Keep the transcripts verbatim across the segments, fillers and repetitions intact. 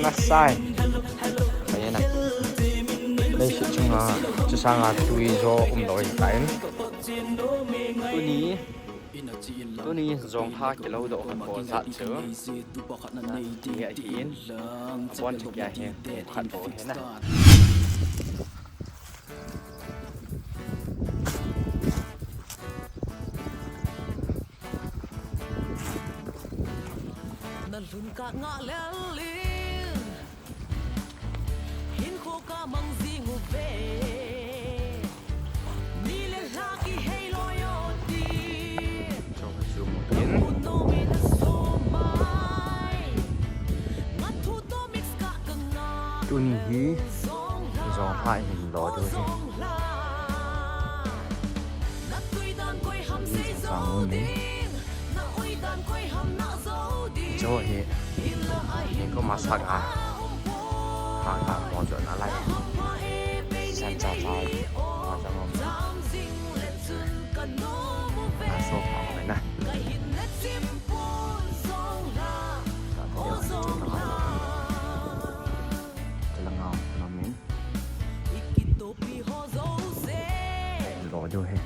Nasai. Ayan na. Leiset chunga, chusanga tui jo umlou ahitan. Tuni, tuni jong ha kilou doh khat bou jat chu. Ni ahin. Abon chu kia hi, khat bou hi na. Na lhun ka ngah lel in, hinkho ka mang jing uve. Ni le lha kihei loi o ti. Chong chu mu in. Ka mun nom in a so mai. Nga thu to mix ka ka ngah. Tuni hi jong ha hin lo diu hi. Jong ha. Cho hi. Ni ko masak a. Ha ha mo jo na lai. San cha cha. Ma cha mo. Na so pa mo na. Ka ta dia. Ka la ngau na min. Lo jo he.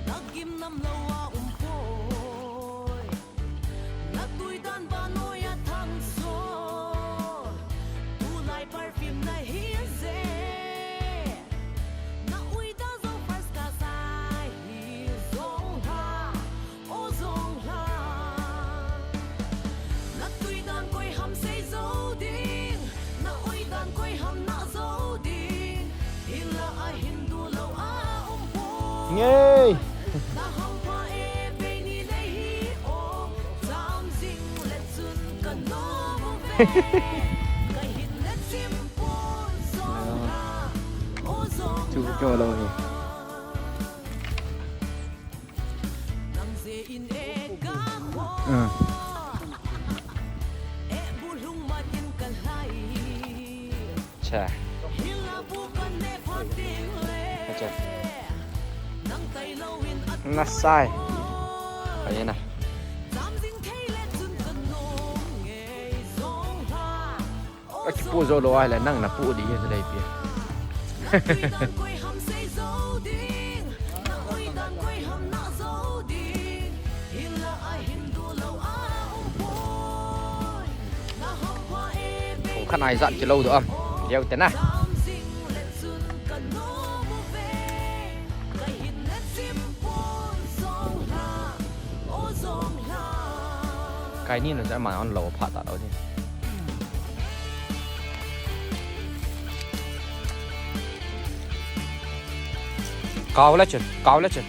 Na gim nam lo a um poi. Na tui dan ba noi a thang so. Tulai perfume na hi ze. Na ui dan zo first class a hi zo ha. O jong ha. Na tui dan koi ham sei zo ding. Na ui dan koi ham na zo ding. Hinla a hin du lo a um poi. Ngei. Na ham pha e pe ni nei hi o. Jam jing le chun ka nom uve. Ka hin le chim poi jong ha. O jong ha. Chu ko lo hi. Nang je in e ka ho. Ah. E bu lung mat in ka lai. Cha. Hila bu ka ne pha ting le. Acha. Nang tai lo in at. Na sai. Ayen na. Jam jing thei le chun ka nom ngei jong ha. Akipu jou lou ahile nang napu di hi lei pi. Kho khat a ijat kilou doh am. Leo te na. Kaini na ja ma on lo pha ta lo di. Kau la chun, kau la chun.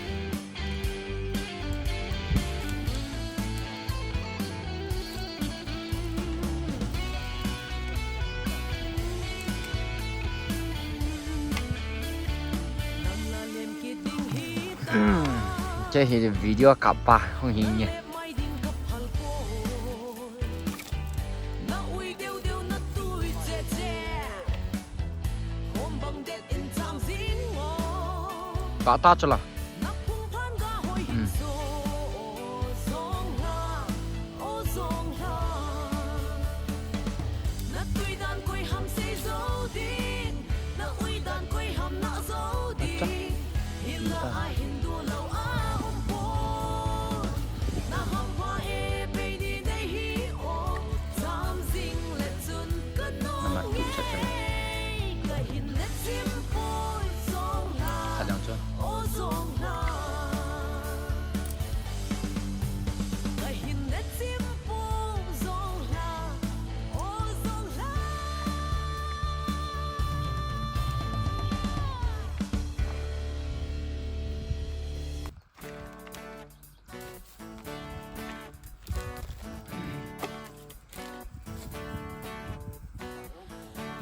Che hi video kap pa hung hi nge. Ka ta chala. Hmm. Acha. Nang atu chat chat. Khat jong chu.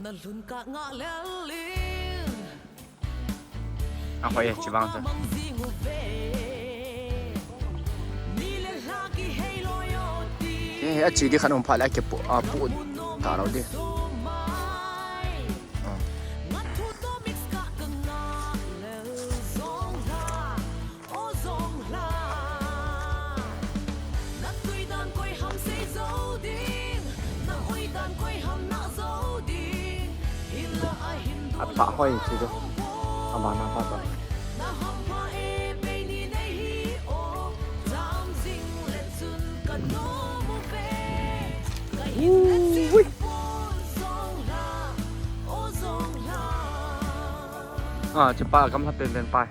Na lhun ka ngah lel in. A hoi e, chi vang chu. Ni le lha kihei loi o ti. Ke, a chi di khan um pha le, a ke pu, a pu ta lo di. Ah. Nga thu to mix Athah hoi chu. Abana pa to. Ui. Ah, chu pa gamla pen pen pa.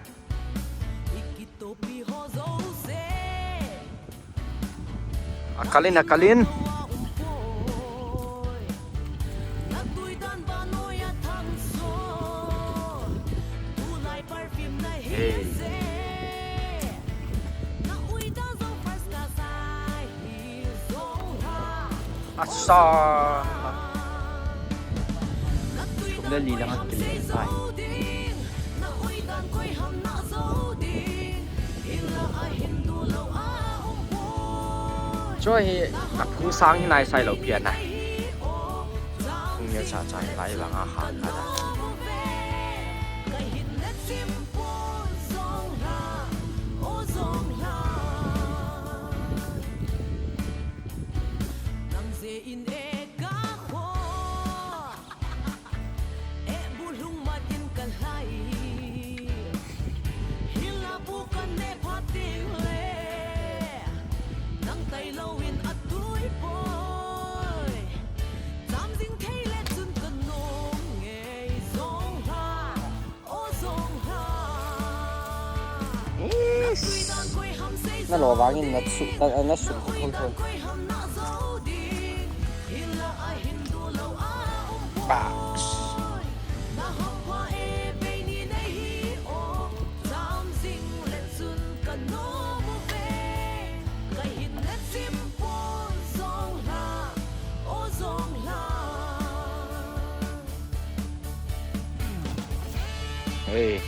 Akalin, akalin. Hey. Asa. Thum le li lang a kile tai. Chu hi a phung sang hi nai sai lo pian a. Phung neo cha cha hi lai vang a ha ka da. Is. Na lo vangin na su, na, na su thon thon. Ba. Hey.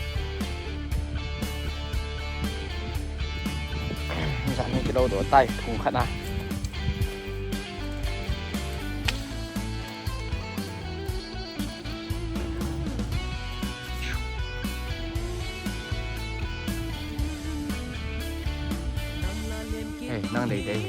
Jan hi kilo do tai phung khat na. Hey, nang dei dei.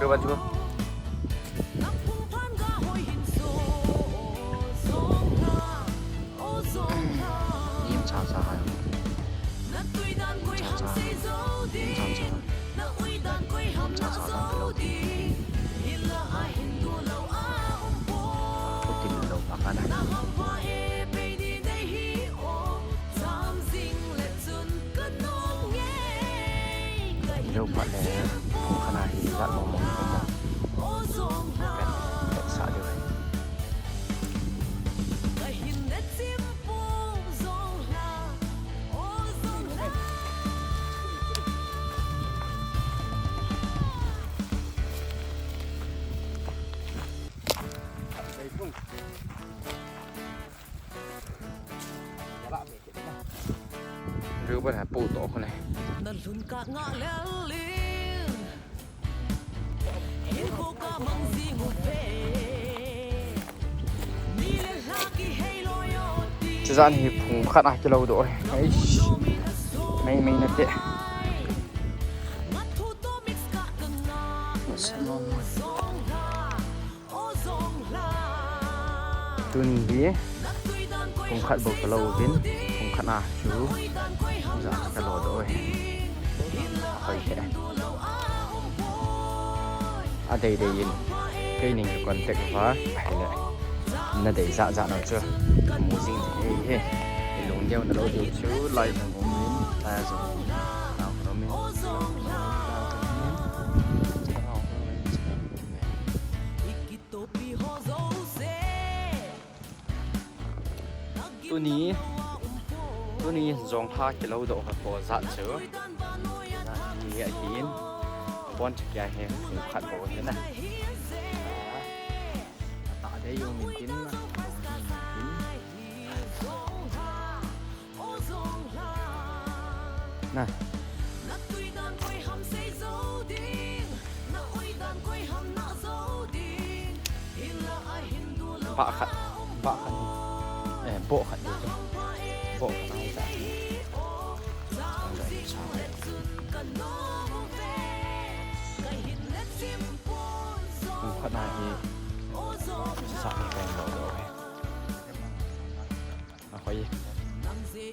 Kêu bạn chưa? Im cha cha hai. Im cha cha. Im cha cha. Im cha cha dan kilo ti. Ko tin lo pa ka na. Lo pa le. Ko ka na hi la mo mo mo. Kan sa de. Riu ban ha pu to ko ne. Chu jan hi phung khat a kilo do. Eish. Mei mei na te. Tuni hi phung khat bou kalo uvin, phung khat na chu ja kalo do e. Hoi he. A dei dei in kei ning ka contact uva, ahile na dei ja ja na chu mu jing thei e. Lung deu na lo deu chu lai jong um in, ta jong um in, ta jong um in. Tuni, tuni jong ha kilo do ha ko jat chu. Hi ahin, bon chu kia he, khat bo he na. Ata de yung min tin, min tin. Na. Ba khat, ba khat. Eh, bo khat. Bo khat.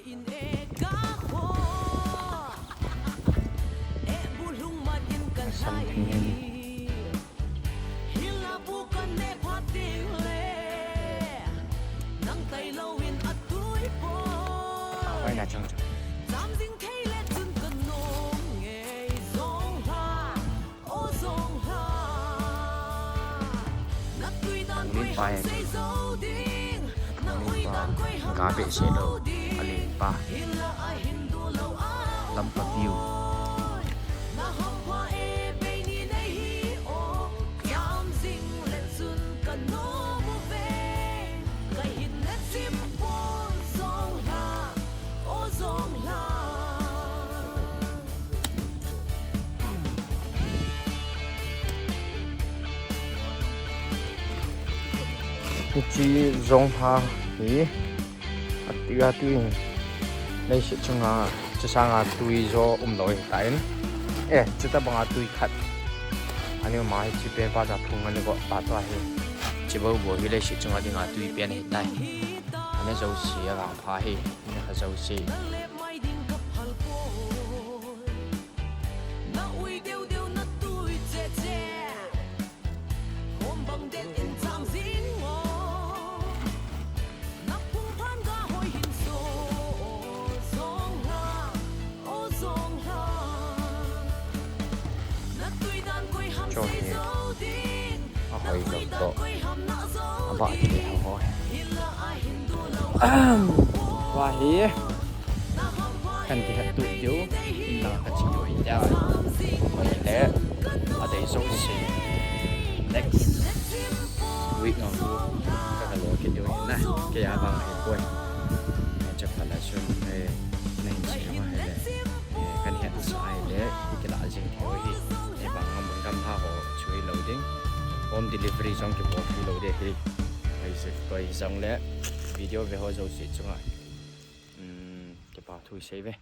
Samthing in. Hoina chang chang. Len pa e. Len pa. Ga behseh lou. Alen pa. Lamka view. Hiche jong ha hi. Ati, ati. Leiset chunga, chusanga tui jo umlou hitan. Eh, chuta banga tui khat. Ani ma hiche pe pa ta phung ani ko ta to hi. Hiche bou bou hi leiset chunga dinga tui pen hitai. Ana jouse aga pha hi. Ana jouse. Cho hi. Ahoi lou toh. Abah ti le ho ho. Ahem. Vahi. Kan kihet tup diu. Na kachi diu hi tia. Ahile. Adei jouse. Next week ngam u. Ka kalo kit diu hi na. Kei a vang hi poi. Chaphat la chun. Eh, nahin sei ma ahile. Eh, kan het sa ahile. Kila jing thei hi. Kibang ngam gam ha ho. Chu hilou ding. Home delivery jong kibol hilou ding hi. Ahise, koi jong le. Video ve ho jouse chunga. Hmm, kipa thu sei ve.